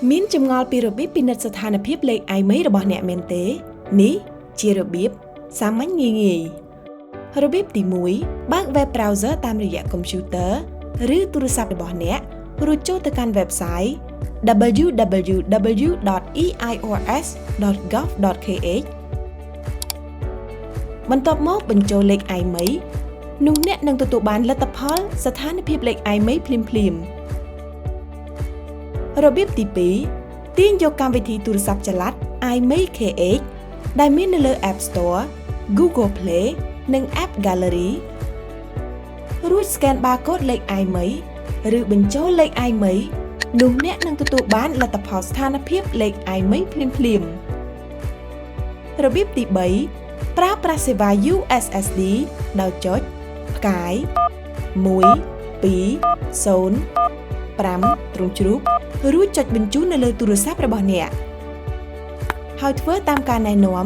មានចម្ងល់ពីរបៀបពិនិត្យស្ថានភាពលេខ IMEI របស់អ្នកមែនទេនេះជារបៀបសាមញ្ញងាយងាយរបៀបទី1បើក web browser តាមរយៈ computer ឬទូរស័ព្ទរបស់អ្នករួចចូលទៅកាន់ website www.eirs.gov.kh បន្ទាប់មកបញ្ចូលលេខ IMEI នោះអ្នកនឹងទទួលបានលទ្ធផលស្ថានភាពលេខ IMEI ភ្លាមៗរបៀបទី2ទាញយកកម្មវិធីទូរស័ព្ទចល័ត IMEI KH ដែលមាននៅលើ App Store, Google Play និង App Gallery រួច scan barcode លេខ IMEI ឬបញ្ចូលលេខ IMEI នោះអ្នកនឹងទទួលបានលទ្ធផលស្ថានភាពលេខ IMEI ភ្លាមៗរបៀបទី3ប្រើប្រាស់សេវា USSD ដោយចុចផ្កាយ1 2 0 5ទ្រុងជ្រូករួចចុចបញ្ជូននៅលើទូរស័ព្ទរបស់អ្នកហើយធ្វើតាមការណែនាំ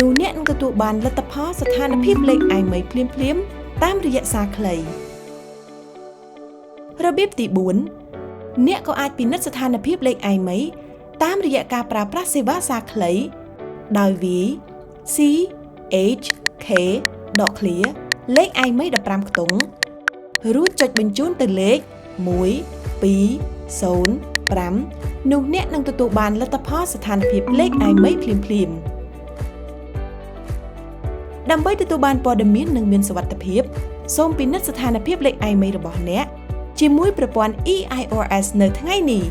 នោះអ្នកនឹងទទួលបានលទ្ធផលស្ថានភាពលេខ IMEI ភ្លាមៗតាមរយៈសារខ្លីរបៀបទី4អ្នកក៏អាចពិនិត្យស្ថានភាពលេខ IMEI តាមរយៈការប្រើប្រាស់សេវាសារខ្លីដោយវាយ C H K ដកឃ្លាលេខ IMEI 15ខ្ទង់រួចចុចបញ្ជូនទៅលេខ1 2 0 5នោះអ្នកនឹងទទួលបានលទ្ធផលស្ថានភាពលេខ IMEI ភ្លាមៗដើម្បីទទួលបានព័ត៌មាននិងមានសុវត្ថិភាពសូមពិនិត្យស្ថានភាពលេខ IMEI របស់អ្នកជាមួយប្រព័ន្ធ EIRS នៅថ្ងៃនេះ។